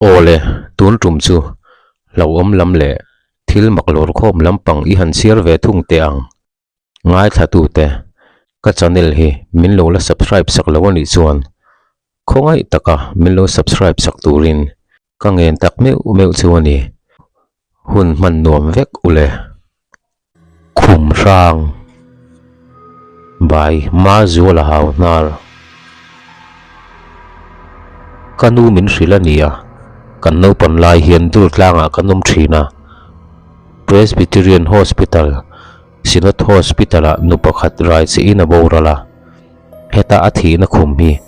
Awle, tun tum chu hlauhawm lam leh thil mak lawrkhawm lampang i han chhiar ve thung teh ang. Ngaithlatute, ka channel hi min lo la subscribe sak lo anih chuan khawngaih taka min lo subscribe sak turin ka ngen tak meuh meuh chu a ni. Hun hman nuam vek ule. Khum hrang by Mazuala Hau Hnar Ka nu min hrilh a nia, kan naupan lai hian dur tlangah kan awm thin a. Presbyterian Hospital, Synod Hospital-ah nu pakhat rai chiin a boral a, heta a thihna khum hi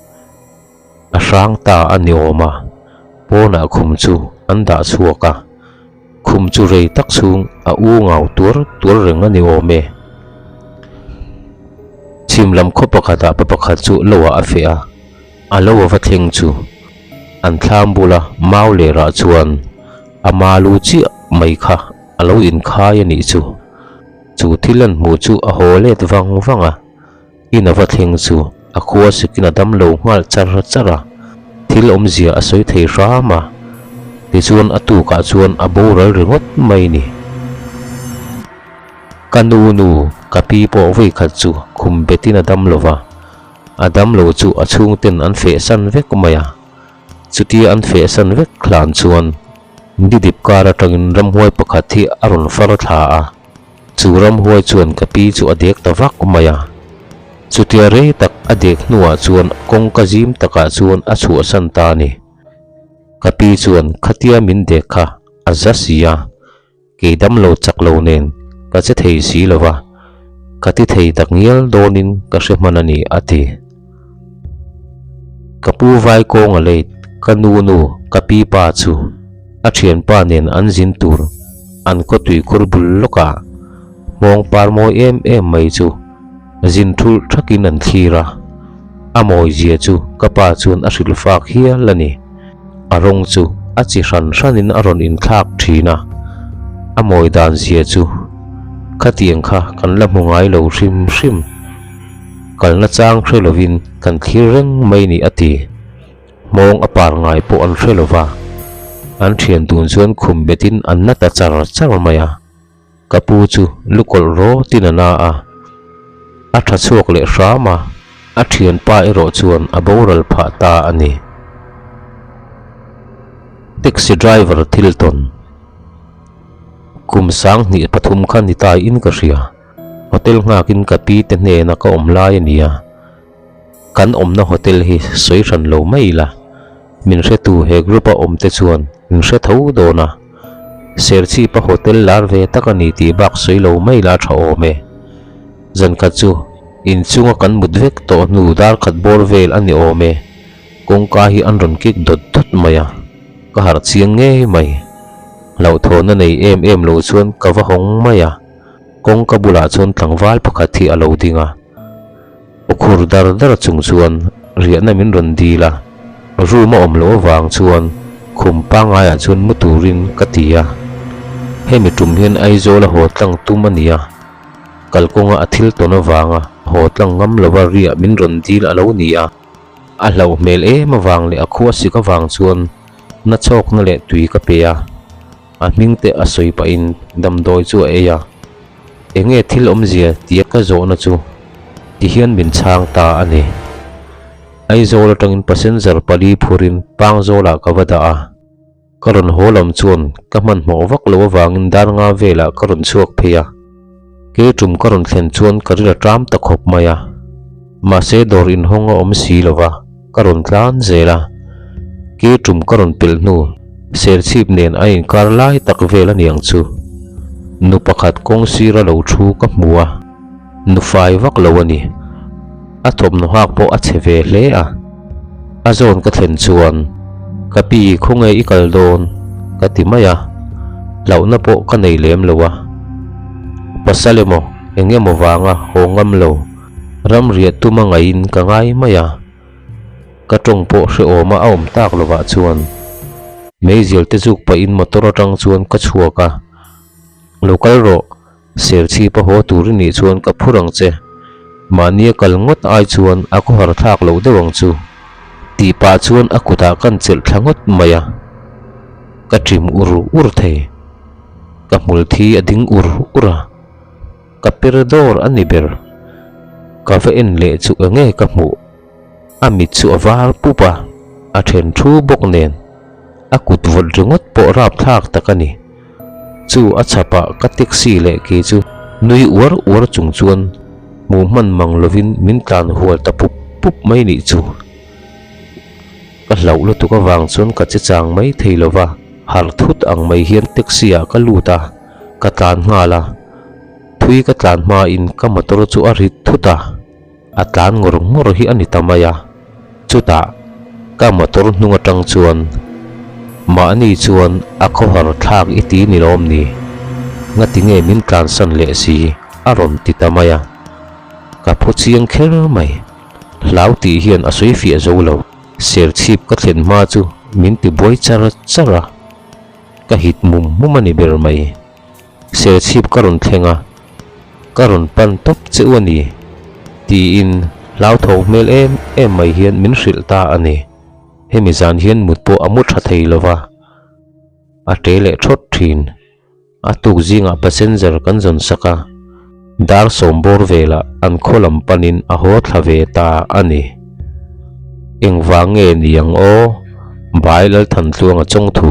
A hrang ta a ni awm a, pawnah khum chu an dah chhuak a, khum chu rei tak chhung a u ngau tuar tuar reng a ni awm e. Chhim lam khaw pakhatah pa pakhat chu lo ah a feh a, a lo a va thleng chu an thlam bula mau lerah chuan a malu chiah mai kha a lo inkhai a nih chu. Chu thil an hmuh chu a haw let vang vang a. In a va thleng chu a khua sikin a dam lo nghal char char a, thil awmzia a sawi thei hram a, tichuan a tukah chuan a boral ringawt mai ni. Ka nu nu, ka pi pawh vawi khat chu khum betin a dam lo va, a dam lo chu a chhungten an fehsan vek mai a, chutia an fehsan vek hlan chuan Didip kar atangin ramhuai pakhat hi a rawn far thla a. Chu ramhuai chuan ka pi chu a dek ta vak mai a. Chutia rei tak a dek hnuah chuan kawngka zim takah chuan a chhuahsan ta a ni. Ka pi chuan khatia min dek kha a za si a, kei damlo chak lo nen ka che thei si lo va, ka ti thei tak ngial dawnin ka hre hman a ni a ti. Ka pu vai kawnga late ka nu nu ka pi pa chu a thianpa nen an zin tur an khawtui khur bul lawkah hmawng par mawi em em mai chu zin thulh thakin an thlir a, a mawi zia chu ka pa chuan a hrilh fak hial a ni. A rawng chu a chi hran hranin a rawn inthlak thin a, a mawi dan zia chu khatiang kha kan la hmu ngai lo hrim hrim. Kalna chang hre lovin kan thlir reng mai ni a ti. Hmawng a par ngai pawh an hre lova, an thian dun chuan khum betin an la ta char char mai a. Ka pu chu lukawlh rawtin a na a, a tha chhuak leh hram a, a thianpa erawh chuan a boral phah ta a ni. Taxi driver thil tawn Kum 2003 kha ni taiin ka hria. Hotel nghakin ka pi te hnena ka awm lai a ni a, kan awmna hotel hi sawi hran lo mai ila, min hretu he group a awm te chuan min hre tho dawn a, Serchhipa hotel lar ve tak a ni tih bak sawi lo mai ila tha awm e. Zankhat chu inchunga kan mut vek tawh hnu dar khat bawr vel a ni awm e, kawngka hi an rawn kik dawt dawt mai a, ka harh chiang ngei mai. Hlauhthawn a nei em em lo chuan ka va hawng mai a. Kawngka bulah chuan tlangval pakhat hi a lo ding a, aw khur dar dar chung chuan riahna min rawn dil a, room a awm loh avang chuan khum pangaiah chuan mu turin ka ti a, hemi tum hian Aizawl a haw tlang tum a ni a, kalkawnga a thil tawn avanga haw tlang ngam lova riah min rawn dil a lo ni a, a hlauh hmel em avang leh a khua sik avang chuan na chhawkna leh tui ka pe a. A hming te a sawi pahin damdawi chu a ei a, Enge thil awmzia tia ka zawhna chu tihian min chhang ta a ni. Aizawl atangin passenger pali phurin Pangzawlah ka va dah a, ka rawn haw lam chuan ka hmanhmawh vak lo avangin dar nga velah ka rawn chhuak phei a, kei tum ka rawn thlen chuan ka ril a ṭam ta khawp mai a, mahse dawr inhawng a awm si lo va. Ka rawn tlan zel a, ke tum ka rawn pelh hnu serchhip nen a inkar lai tak vel a niang chu. Nu pakhat kawng sira lo thu ka hmu a, nu fai vak lo a ni. A thawmhnaw hak pawh a chhe ve hle a. A zawn ka thlen chuan, Ka pi khawnge i kal dawn? ka ti mai a, hlauhna pawh ka nei lem lo a. Pasal emaw eng emaw vanga haw ngam lo. Ramriah tuma ngaiin ka ngai mai a, ka tawng pawh hrehawma a awm tak lovah chuan meizial te zuk pahin motor atang chuan ka chhuak a, Lo kal rawh, Serchhip a haw tur i nih chuan ka phur ang che, mahnia kal ngawt ai chuan a khawhar thlak loh deuh ang chu, tih pah chuan a kutah kan chelh thla ngawt mai a. Ka ṭim ur ur thei. Ka hmul thi a ding ur ur a. Ka per dawr a ni ber. Ka va en leh chu enge ka hmuh. A mit chu a var pup a, a then thu bawk nen. A kut vawt ringawt pawh rapthlak tak a ni. Chu a chhapah ka taxi leh kei chu nui uar uar chung chuan hmuh hman mang lovin min tlan hual ta pup pup mai nih chu. Ka hlauh lutuk avang chuan ka che chang mai thei lo va, harh thut ang mai hian taxi ah ka lut a, ka tlan nghal a. Thui ka tlan hmain ka motor chu a rit thut a, a tlan ngawr ngawr hi a ni ta mai a. Chutah ka motor hnung atang chuan mahni chuan a khawhar thlak i ti ni lawm ni? Ngati nge min tlansan leh si? a rawn ti ta mai a. Ka phu chiang kher mai. Hlau tih hian a sawi fiah zo lo. Serchhip ka thlen hma chu min ti buai char char a, ka hit mum mum a ni ber mai. Serchhip ka rawn thleng a, ka rawn pan tawp che u a ni, tiin hlauthawng hmel em em mai hian min hrilh ta a ni. Hemi zan hian mut pawh a mu tha thei lo va, a ṭe leh ṭhawt ṭhin. A tuk zingah passenger kan zawn sak a, dar sawm bawr velah an khaw lam panin a haw thla ve ta a ni. Engvang nge ni ang aw? Bai Lalthantluanga chawngthu.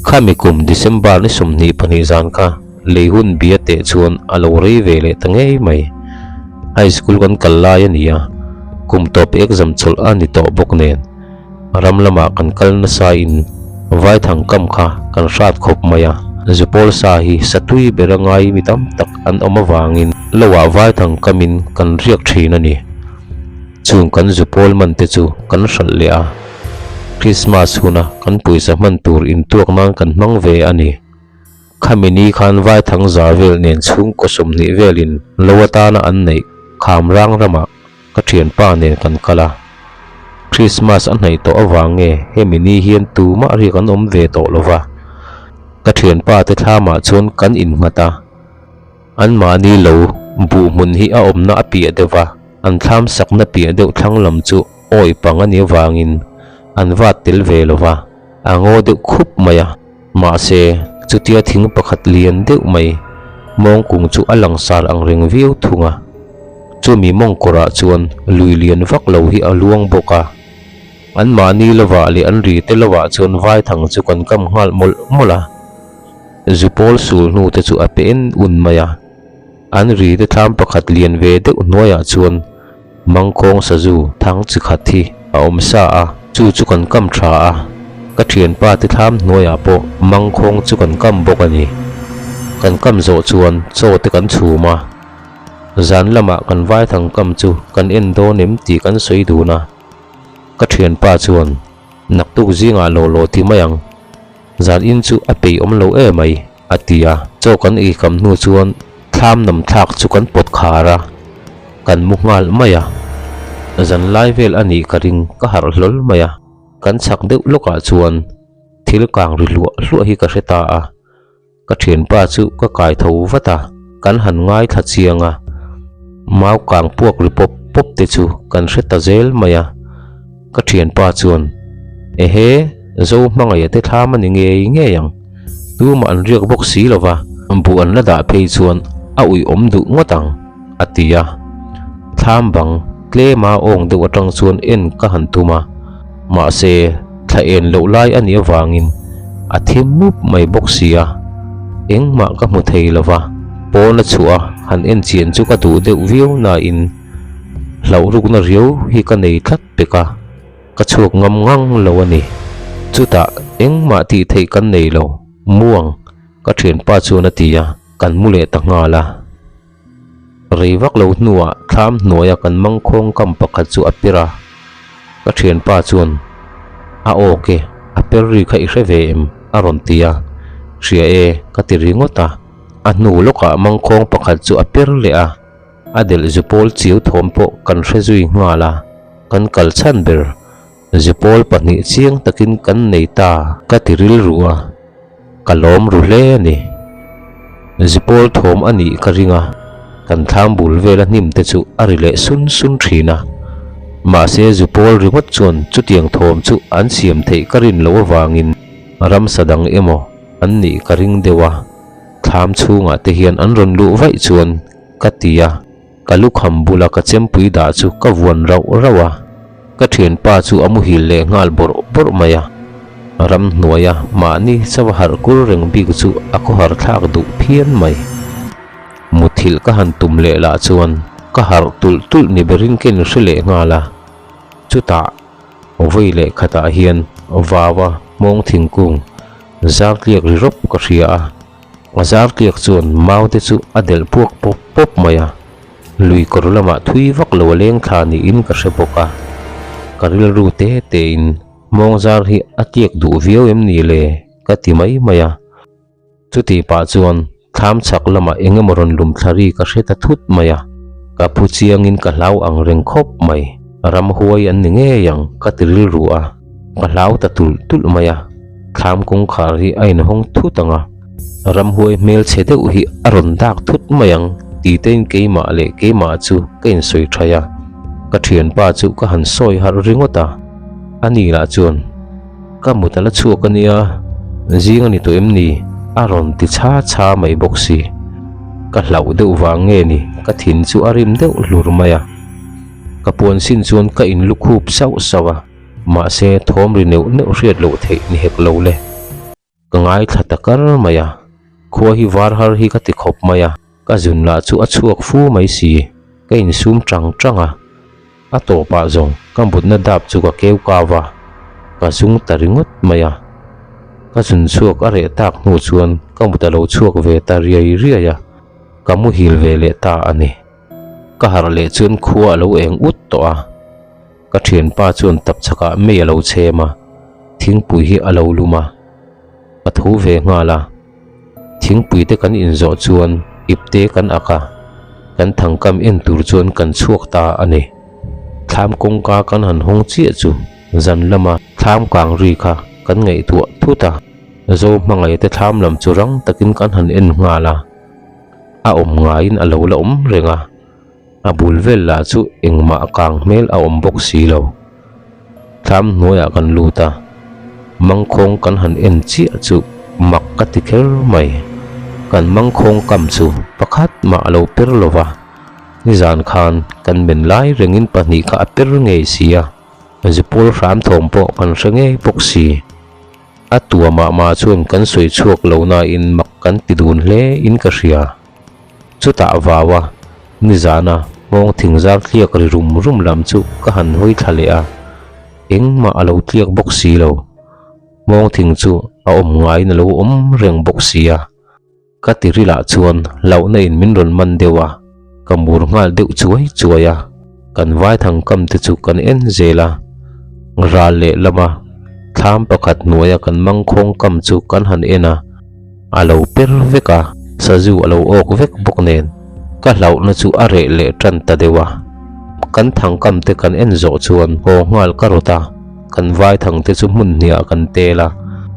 Khami kum December ni 22 zan kha lei hun bia teh chuan a lo rei ve leh ta ngei mai. High school kan kal lai a ni a, kum tawp exam chawlh a ni tawh bawk nen. Ram lamah kan kal nasa in vaithang kam kha kan hrat khawp mai a, Zupawl sa hi satui ber a ngai mi tam tak an awm avangin lo ah vaithang kam in kan riak thin a ni. Chung kan Zupawl man te chu kan hralh leh a, Christmas huna kan pawisa hman tur intuak nan kan hmang ve a ni. Khami ni khan vaithang za vel nen chhungkaw 20 velin lo atana an neih Khamrang ramah Ka thianpa nen kan kal a, Christmas a hnaih tawh avang nge hemi ni hian tumah riak an awm ve tawh lo va, ka thianpa te thlamah chuan kan innghat a, anmahni lo buh hmun hi a awmna a piah deuh va, an thlam sakna piah deuh thlang lam chu awi pang a nih avangin an vat tel ve lo va, a ngaw deuh khup mai a, mahse chutia thing pakhat lian deuh mai mawngkung chu a langsar ang reng viau thung a. Chumi mawngkawrah chuan lui lian vak lo hi a luang bawk a, anmahni lovah leh an ri te lovah chuan vaithang chu kan kam nghal mawlh mawlh a, zupawl sul hnu te chu a pe en un mai a, an ri te thlam pakhat lian ve deuh hnuaiah chuan mangkhawng sazu thang chi khat hi a awm sa a, chu chu kan kam tha a, ka thianpa te thlam hnuaiah pawh mangkhawng chu kan kam bawk a ni. Kan kam zawh chuan chaw te kan chhum a. Zan lamah kan vaithang kam chu kan en dawn em tih kan sawi dun a, ka thianpa chuan naktuk zingah lo lo ti mai ang, zan in chu a peih awm lo em mai a ti a. Chaw kan ei kam hnu chuan thlam nam thlak chu kan pawt khar a, kan mu nghal mai a, zan lai vel a nih ka ring ka harh hlawl mai a, kan chhak deuh lawkah chuan thil kang ri hluah hluah hi ka hre ta a. Ka thianpa chu ka kai tho vat a, kan han ngaithla chiang a, mau kang puak ri pawp pawp te chu kan hre ta zel mai a. Ka thianpa chuan, Ehe, Zo hmangaih a te thlam a ni ngei ngei ang, tumah an riak bawk si lo va, buh an la dah phei chuan a uih awm duh ngawt ang, a ti a. Thlam bang tlema awng deuh atang chuan en ka han tum a, mahse, Thla en loh lai a nih avangin a thim mup mai bawk si a, engmah ka hmu thei lo va, pawn a chhuah a han en chian chu ka duh deuh viau nain hlauh rukna riau hi ka nei tlat pek a, ka chhuak ngam ngang lo a ni. Chutah engmah tih theih kan nei lo, muang ka thianpa chuan a ti a, kan mu leh ta nghal a. Rei vak lo hnuah thlam hnuaia kan mangkhawng kam pakhat chu a per a, ka thianpa chuan, A awk e, a per ri kha i hre ve em? a rawn ti a, Hria e, ka ti ringawt a. A hnu lawkah mangkhawng pakhat chu a per leh a, a delh zupawl chiu thawm pawh kan hre zui nghal a, kan kal chhan ber zupawl pahnih chiang takin kan nei ta ka ti rilru a. Ka lawm ru hle a ni. Zipawl thawm a nih ka ring a, kan thlam bul vela hnim te chu a ri leh sun sun thin a. Mahse zupawl ringawt chuan chutiang thawm chu an siam theih ka rin loh avangin ramsa dang emaw an nih ka ring deuh a, thlam chhungah te hian an rawn luh vaih chuan ka ti a, ka lukham bula ka chempui dah chu ka vuan rauh rauh a, ka thianpa chu a muhil leh nghal bawrh bawrh mai a, ramhnuaia mahni chauh a harh kur reng bik chu a khawhar thlak duh phian mai. Muthilh ka han tum leh lah chuan ka harh tulh tulh ni berin ka inhre leh nghal a, chutah vawi leh khatah hian vaua hmawng thingkung zar tliak ri rawp ka hria a, a zar tliak chuan mau te chu a delh puak pawp pawp mai a, lui kawr lamah thui vak lo a leng thla niin ka hre bawk a, ka rilru te tein hmawng zar hi a tliak duh viau em ni le ka ti mai mai a. Chutih pah chuan thlam chhak lamah eng emaw rawn lum thla ri ka hre ta thut mai a, ka phu chiangin ka hlau ang reng khawp mai. Ramhuai an ni ngei ang ka ti rilru a, ka hlau ta tulh tulh mai a. Thlam kawngkhar hi a inhawng thut ang a, ramhuai hmelchhe deuh hi a rawn dak thut mai ang ti tein keimah leh keimah chu ka insawi thai a, ka thianpa chu ka han sawi harh ringawt a, ani lah chuan. Ka mut a la chhuak a nia, zing a ni tawh em ni? A rawn ti chha chha mai bawk si. Ka hlauh deuh vang nge ni, ka thin chu a rim deuh hlur mai a. Ka puan sin chuan ka in lu khup sauh sauh a, mahse thawm ri neuh neuh hriat loh theih ni hek lo le. Ka ngaithla ta kar mai a, khua hi var har hi ka ti khawp mai a, ka zun lah chu a chhuak fu mai si, ka insum tang tang a, a tawpah zawng ka mutna dap chu ka keu kau a, ka zung ta ringawt mai a, ka zun chhuak a reh tak hnu chuan ka mut a lo chhuak ve ta riai riai a, ka muhil ve leh ta a ni. Ka harh leh chuan khua a lo eng ut tawh a. Ka thianpa chuan tapchhakah mei a lo chhem a, thingpui hi a lo lum a, ka tho ve nghal a. Thingpui te kan inzawh chuan ipte kan ak a, kan thangkam en tur chuan kan chhuak ta a ni. Thlam kawngka kan han hawng chiah chu zan lama thlam kang ri kha kan ngaihtuah thut a, Zo hmangaih te thlam lam chu rang takin kan han en nghal a, a awm ngaiin a lo la awm reng a. A bul vel lah chu engmah kang hmel a awm bawk si lo. Thlam hnuaiah kan lut a, mangkhawng kan han en chiah chu mak ka ti kher mai. Kan mangkhawng kam chu pakhat mah a lo per lo va, nizan khan kan men lai rengin pahnih kha a per ngei si a, zupawl hram thawm pawh kan hre ngei bawk si. A tua mah mah chuan kan sawi chhuak lo nain mak kan ti dun hle in ka hria. Chutah vau a, nizana hmawng thing zar tliak ri rum rum lam chu ka han hawi thla leh a, engmah a lo tliak bawk si lo. Hmawng thing chu a awm ngaiin a lo awm reng bawk si a, ka ti rilah chuan hlauhna in min rawn man deuh a, ka mur nghal deuh chuai chuai a, kan vaithang kam te chu kan en zel a, ral leh lama thlam pakhat hnuaia kan mangkhawng kam chu kan han en a. A lo per vek a, sazu a lo awk vek bawk nen ka hlauhna chu a reh leh tan ta deuh a. Kan thangkam te kan en zawh chuan haw nghal ka rawt a, kan vai thang te chu hmun hniah kan tel a,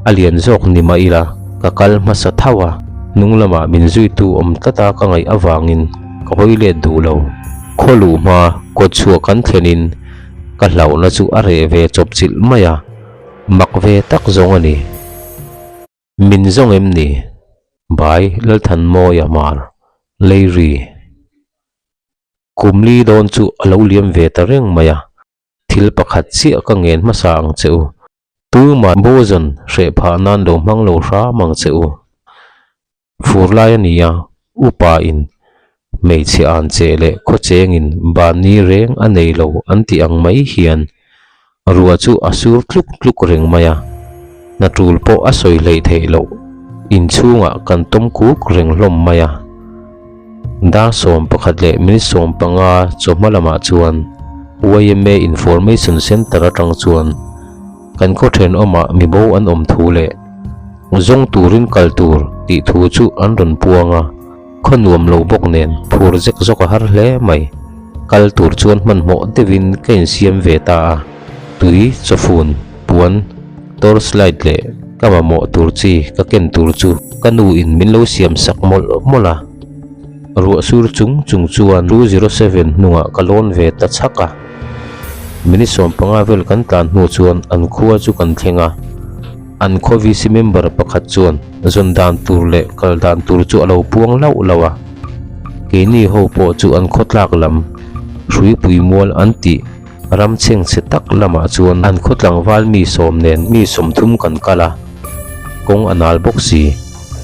a lian zawk ni mah ila ka kal hmasa thauh a, hnung lamah min zuitu awm tlat a ka ngaih avangin ka hawi let duh lo. Khaw luh hma kawt chhuah kan thlenin ka hlauhna chu a reh ve chawp chilh mai a, mak ve tak zawng a ni. Min zawng em ni? Bai Lalthanmawia Hmar, Leiri. Kum li dawn chu a lo liam ve ta reng mai a, thil pakhat chiah ka ngen hmasa ang che u. Tuma Bojan hreh phah nan lo hmang lo hram ang che u. Fur lai a ni a, upa in hmeichhe an che leh khawchengin ban ni reng a nei lo an tih ang mai hian ruah chu a sur tluk tluk reng mai a, hna tul pawh a sawi hleih theih loh, inchhungah kan tawm kuk reng hlawm mai a. Dar 11 leh minute 15 chawhma lamah chuan yma Information Centre atang chuan kan khaw thenawmah mibo an awm thu leh zawng turin kal tur tih thu chu an rawn puang a. Khaw nuam lo bawk nen phur zek zawk a har hle mai. Kal tur chuan hmanhmawh deuhin ka insiam ve ta a, tui, chawfun, puan, torch light leh ka mamawh tur chi ka ken tur chu ka nu in min lo siam sak mawlh mawlh a. Ruah sur chung chung chuan 207 hnungah ka lawn ve ta chhak a. Minute 15 vel kan tlan hnu chuan an khua chu kan thleng a. An khaw VC member pakhat chuan zawn dan tur leh kal dan tur chu a lo puang lauh lauh a. Keini ho pawh chu an khaw tlak lam Hruipui mual an tih ram chhengchhe tak lamah chuan an khaw tlangval mi sawm nen mi 30 kan kal a. Kawng a nal bawk si,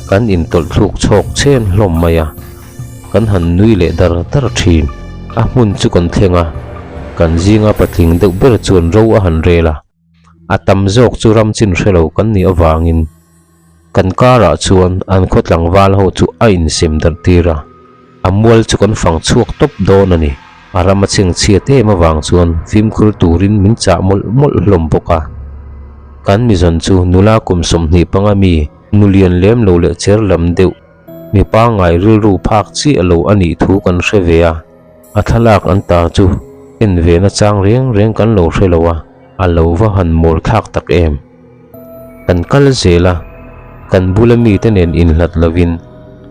kan intawlh thluk chhawk chhen hlawm mai a. Kan han nui leh dar dar thin. A hmun chu kan thleng a, kan zinga patling deuh ber chuan ro a han rel a. A tam zawk chu ram chin hre lo kan nih avangin kan karah chuan an khaw tlangval ho chu a insem darh tir a, a mual chu kan fang chhuak tawp dawn a ni. A ram a chhengchhiat em avang chuan fimkhur turin min chah mawlh mawlh hlawm bawk a. Kan mizawn chu nula kum 25 mi, nulian lem lo leh cher lam deuh, mi pangngai rilru phak chiah lo a nih thu kan hre ve a. A thlalak an ta chu en ve na chang reng reng kan lo hre lo a, a lo va han mawl thlak tak em. Kan kal zel a, kan bula mite nen inhlat lovin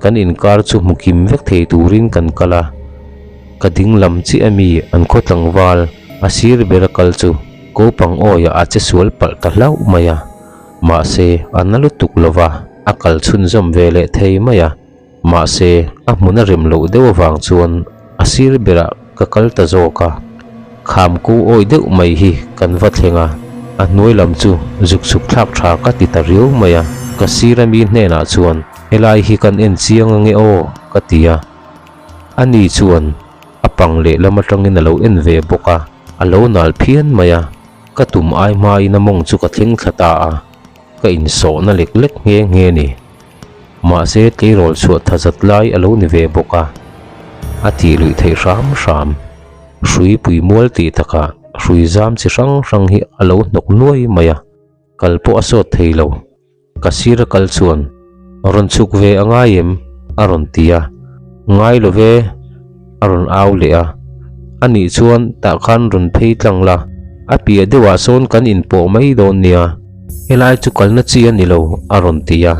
kan inkar chu hmu kim vek thei turin kan kal a. Ka ding lam chiah ami an khaw tlangval a sir bera kal chu kopang awiah a che sual palh ta hlauh mai a, mahse a na lutuk lova a kal chhunzawm ve leh thei mai a. Mahse, a hmun a rem loh deuh avang chuan a sir berah ka kal ta zawk a. Kham ko awih deuh mai hi kan va thleng a, a hnuai lam chu zuk chhuk thlak tha ka ti ta riau mai a. Ka sir ami hnenah chuan, Helai hi kan en chiang ange aw, ka ti a. Ani chuan a pang lehlam atangin a lo en ve bawk a, a lo nal phian mai a. Ka tum ai hmain a mawng chu ka thleng thla ta a, ka insawhna lek lek nghe nghe ni. Mahse tleirawl chhuah tha zat lai a lo ni ve bawk a, a tih luih theih hram hram. Hrui pui mual tih takah hrui zam chi hrang hrang hi a lo hnawk nuai mai a, kal pawh a sawt thei lo. Ka sir a kal chuan, Rawn chhuk ve a ngai em? a rawn ti a, Ngai lo ve, a rawn au leh a. Anih chuan tah khan rawn phei tlang la, a piah deuhah sawn kan inpawh mai dawn nia. Helai chu kalna chi a ni lo, a rawn ti a.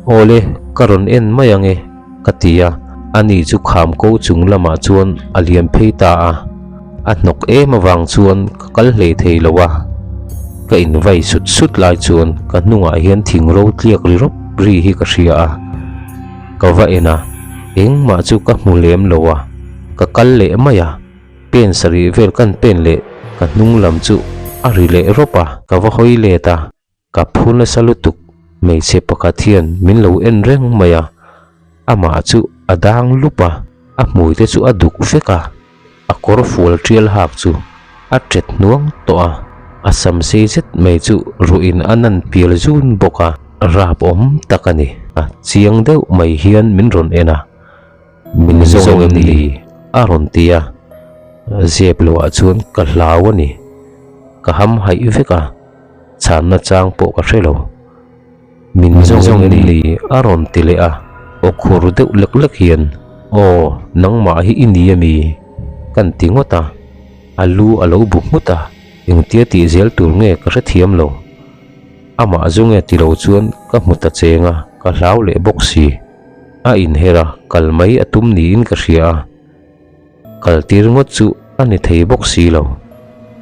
Awle, ka rawn en mai ang e, ka ti a. Ani chu kham ko chung lamah chuan a liam phei ta a. A hnawk em avang chuan ka kal hlei thei lo a. Ka invai sut sut lai chuan ka hnungah hian thing ro tliak ri rawp ri hi ka hria a. Ka va en a, engmah chu ka hmu lem lo a. Ka kal leh mai a. Pen sarih vel kan pen leh ka hnung lam chu a ri leh rawp a, ka va hawi let a, ka phu nasa lutuk. Hmeichhe pakhat hian min lo en reng mai a, amah chu a dang lup a, a hmui te chu a duk vek a, a kawr fual tial hak chu a tet hnuang tawh a, a sam sei zet mai chu ruih in a nan pial zun bawk a, rap awm tak a ni. A chiang deuh mai hian min rawn en a. Min zawng em ni? A rawn ti a, zep loh ah chuan ka hlau a ni. Ka ham haih vek a, chhanna chang pawh ka hre lo. Min zawng em ni? A rawn ti leh a, aw khur deuh lek lek hian, Aw, nangmah hi i ni ami? Kan ti ngawt a, a lu a lo bu nghut a, engtia tih zel tur nge ka hrethiam lo. Amah zu nge ti lo chuan ka hmu ta cheng a, ka hlau leh bawk si. A inher a, kal mai a tum niin ka hria a. Kal tir ngawt chu a ni thei bawk si lo.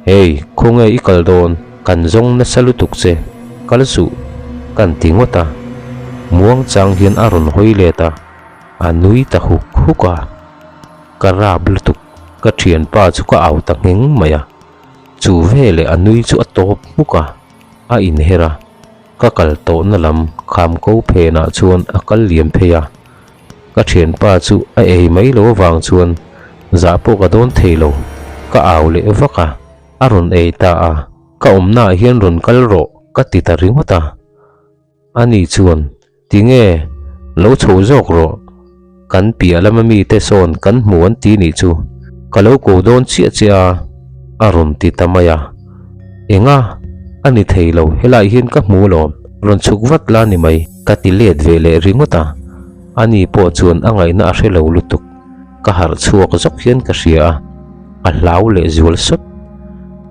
Hey, khawnge i kal dawn? Kan zawng nasa lutuk che, kal suh, kan ti ngawt a. Muang chang hian a rawn hawi let a, a nui ta huk huk a. Ka rap lutuk, ka thianpa chu ka au ta ngheng mai a. Chu veleh a nui chu a tawp hmuk a, a inher a. Ka kal tawhna lam kham ko phenah chuan a kal liam phei a, ka thianpa chu a ei mai lo avang chuan zah pawh ka dawn thei lo, ka au leh vak a, a rawn ei ta a, ka awmnaah hian rawn kal rawh ka ti ta ringawt a. Ani chuan, Tinge, lo chho zawk rawh, kan piah lama mite sawn kan hmu an ti nih chu, ka lo ko dawn chiah chiah a, a rawn ti ta mai a. Enga? A ni thei lo, helai hian ka hmu alawm, rawn chhuk vat la ni mai, ka ti let ve leh ringawt a. Ani pawh chuan a ngaihna a hre lo lutuk, ka harh chhuak zawk hian ka hria a, a hlau leh zual sawt.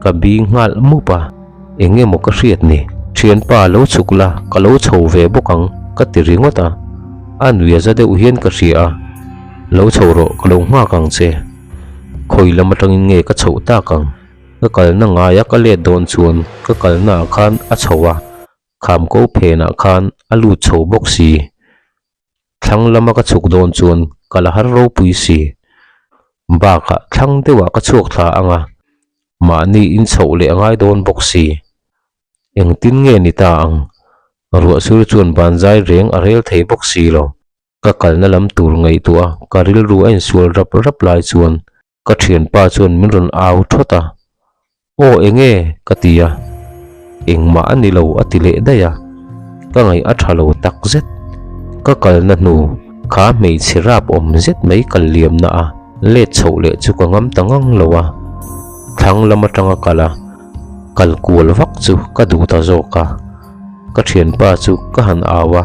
Ka bing nghal mup a. Eng emaw ka hriat ni? Thianpa lo chhuk la, ka lo chho ve bawk ang, ka ti ringawt a. A nui a za deuh hian ka hria a. Lo chho rawh, ka lo nghak ang che. Khawi lam atangin nge ka chhoh tak ang? Ka kalna ngaia ka let dawn chuan ka kalna ah khan a chho a, kham ko phenah khan a lut chho bawk si. Thlang lama ka chhuk dawn chuan ka la har ropui si. Bakah thlang deuhah ka chhuak thla ang a, mahni in chhoh leh a ngai dawn bawk si. Engtin nge ni ta ang? Ruah sur chuan banzai reng a rel thei bawk si lo. Ka kalna lam tur ngaihtuah a ka rilru a insual rap rap lai chuan ka thianpa chuan min rawn au thawt a, Aw enge? ka ti a, engmah a ni lo a ti leh daih a, ka ngaih a tha lo tak zet. Ka kalna hnu kha hmeichhe rap awm zet mai kal liamna a let chhoh leh chu ka ngam ta ngang lo a, thlang lam atanga kal a kal kual vak chu ka duh ta zawk a, ka thianpa chu ka han au a.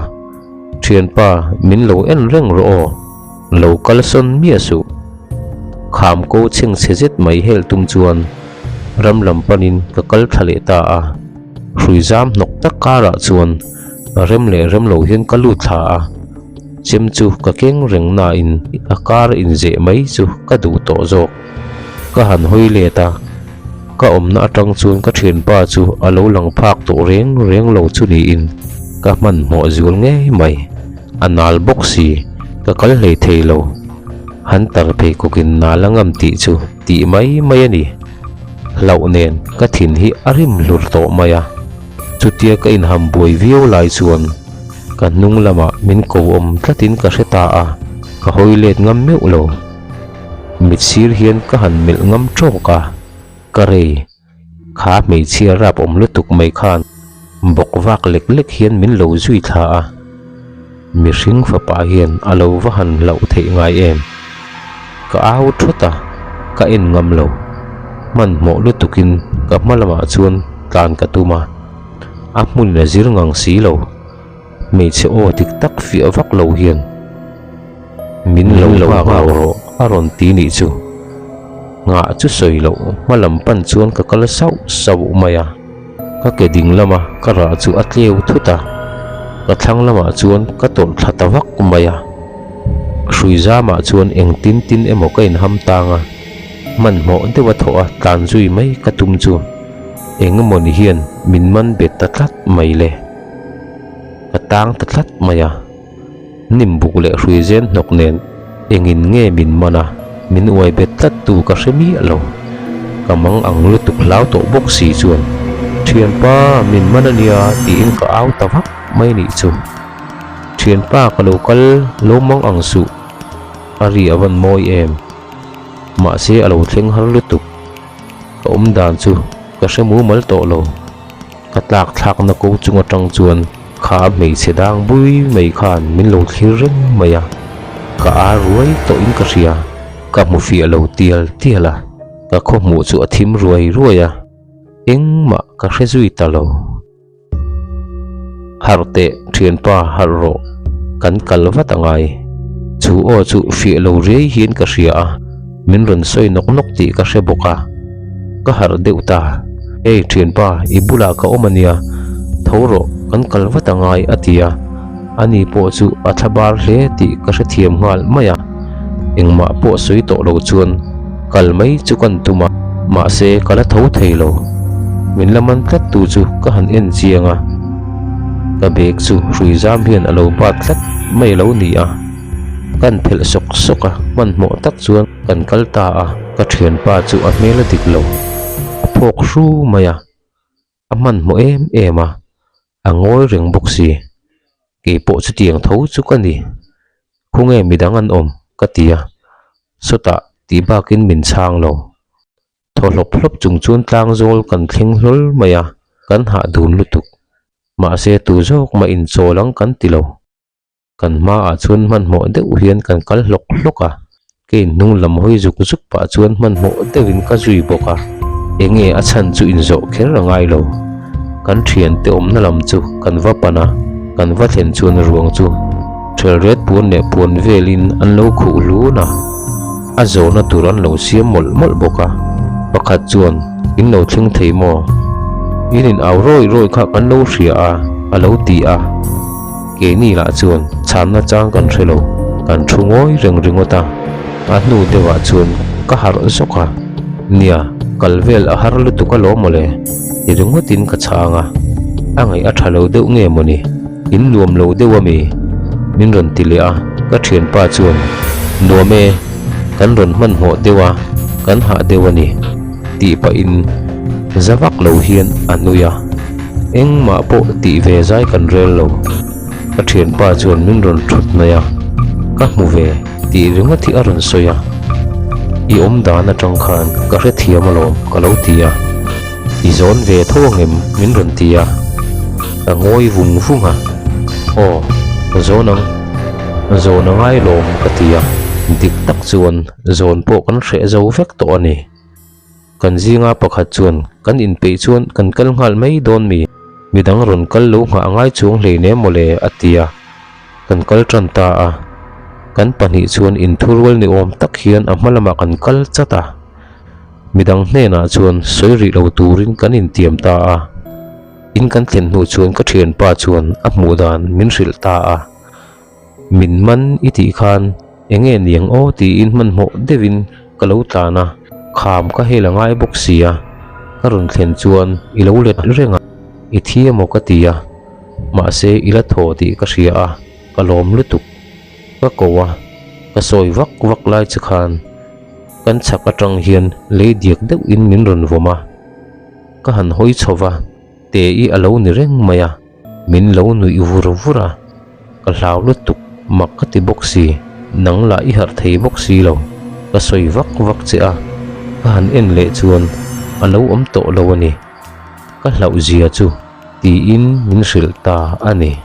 Thianpa, min lo en reng rawh aw, lo kal sawn miah suh. Kham ko chheng chhe zet mai hel tum chuan ram lam panin ka kal thla leh ta a. Hrui zam hnawk tak karah chuan rem leh rem lo hian ka lut thla a, chem chu ka keng reng nain a kar inzeh mai chu ka duh tawh zawk. Ka han hawi let a, ka awmna atang chuan ka thianpa chu a lo lang phak tawh reng reng lo chu niin ka hmanhmawh zual ngei mai. A nal bawk si, ka kal hlei thei lo. Han tar pheikhawkin nal a ngam tih chu tih mai mai a ni. Hlauh nen ka thin hi a rim hlur tawh mai a, chutia ka inham buai viau lai chuan ka hnung lamah min ko awm tlatin ka hre ta a, ka hawi let ngam meuh lo. Mit sir hian ka han melh ngam tawk a, ka rei, kha hmeichhia rap awm lutuk mai khan bawk vak lek lek hian min lo zui thla a, mihring fapa hian a lo va han hlauh theih ngai em? Ka au thawt a, ka en ngam lo, hmanhmawh lutukin ka hma lamah chuan tlan ka tum a, a hmunin a zir ngang si lo. Hmeichhe aw dik tak fiah vak lo hian min lo nghak lo rawh a rawn ti nih chu. Nghah chu sawi loh hma lam pan chuan ka kal sauh sauh mai a, ka ke ding lama ka rah chu a tleu thut a, ka thlang lamah chuan ka tawlh thla ta vak mai a. Hrui zamah chuan eng tin tin emaw ka inham tang a, hmanhmawh deuh a thawh a tlan zui mai ka tum chu eng emaw ni hian min man bet ta tlat mai le. Ka tang ta tlat mai a, hnim buk leh hrui zen hnawk nen engin nge min man a, min uai bet tlat tu ka hre miah lo. Ka mang ang lutuk hlau tawh bawk si chuan, Thianpa, min man a nia tiin ka au ta vak mai nih chu. Thianpa ka lo kal lo mang ang suh, a ri a van mawi em. Mahse a lo thleng har lutuk. Ka awm dan chu ka hre mumal tawh lo. Ka tlak thlakna ko chung atang chuan kha hmeichhe dang bui mai khan min lo thlir reng mai a, ka ar ruai tawhin ka hria, ka hmu fiah lo tial tial a, ka khaw hmuh chu a thim ruai ruai a, engmah ka hre zui ta lo. Harh teh thianpa harh rawh, kan kal vat a ngai. Chu aw chu fiah lo riai hian ka hria a, min rawn sawi nawk nawk tih ka hre bawk a. Ka harh deuh ta. Hey thianpa, i bulah ka awm a nia, tho rawh, kan kal vat a ngai a ti a. Ani pawh chu a thla bar hle tih ka hrethiam nghal mai a. Engmah pawh sawi tawh lo chuan kal mai chu kan tum a, mahse ka la tho thei lo. Min la man tlat tu chu ka han en chiang a, ka bag chu hrui zam hian a lo bat tlat mai a lo ni a. Kan phelh sawk sawk a, hmanhmawh tak chuan kan kal ta a, ka thianpa chu a hmel a dik lo, a phawk hru mai a, a hmanhmawh em em a, a ngawi reng bawk si, keipawh chutiang tho chu ka ni, khawnge midang an awm ka ti a, sawtah tih bakin min chhang lo. Thaw hlawp hlawp chung chuan tlang zawl kan thleng hlawl mai a, kan hah dun lutuk, mahse tu zawk mah inchawl ang kan ti lo. Kan hmaah chuan hmanhmawh deuh hian kan kal hlawk hlawk a, kei hnung lam hawi zuk zuk pah chuan hmanhmawh deuhin ka zui bawk a, enge a chhan chu inzawh kher a ngai lo. Kan thiante awmna lam chu kan va pan a, kan va thlen chuan ruang chu ṭhelret puan leh puan velin an lo khuh hlun a, a zawhna tur an lo siam mawlh mawlh bawk a, pakhat chuan in lo thleng thei maw? In in au rawi rawi kha kan lo hria a, a lo ti a. Keini lah chuan chhanna chang kan hre lo, kan thu ngawi reng ringawt a, a hnu deuhah chuan ka harh zawk a, nia. Kal vel a har lutuk alawm mawle ti ringawtin ka chhang a, a ngaih a tha lo deuh nge mawni, in nuam lo deuh ami? Min rawn ti leh a, ka thianpa chuan, Nuam e, kan rawn hmanhmawh deuh a, kan hah deuh a ni tih pahin za vak lo hian a nui a, engmah pawh tih ve zai kan rel lo. Ka thianpa chuan min rawn thut mai a, ka hmu ve tih ringawt hi a rawn sawi a, I awm dan atang khan ka hrethiam alawm ka lo ti a, I zawn ve tho angem min rawn ti a, ka ngawi vung vung a, Aw, zawn ang, zawn a ngai lawm ka ti a, dik tak chuan zawn pawh kan hreh zo vek tawh a ni. Kan zinga pakhat chuan kan inpeih chuan kan kal nghal mai dawn mi? Midang rawn kal lo nghah ngai chuang hleinem mawle a ti a, kan kal tan ta a. Kan pahnih chuan inthurual ni awm tak hian a hma lamah kan kal chat a. Midang hnenah chuan sawi rih lo turin kan intiam ta a. In kan thlen hnu chuan ka thianpa chuan a hmuh dan min hrilh ta a. Min man i tih khan eng nge niang aw tiin hmanhmawh deuhin ka lo tlan a, kham ka hel a ngai bawk si a, ka rawn thlen chuan i lo let reng a, i thi emaw ka ti a, mahse i la thaw tih ka hria a, ka lawm lutuk. Ka ko a, ka sawi vak vak lai che khan kan chhak atang hian lei diak deuhin min rawn vawm a, ka han hawi chho va, te i a lo ni reng mai a. Min lo nuih vur vur a, ka hlau lutuk, mak ka ti bawk si, nang lah i harh thei bawk si lo, ka sawi vak vak che a, ka han en leh chuan a lo awm tawh lo a ni, ka hlauh zia chu tiin min hrilh ta a ni.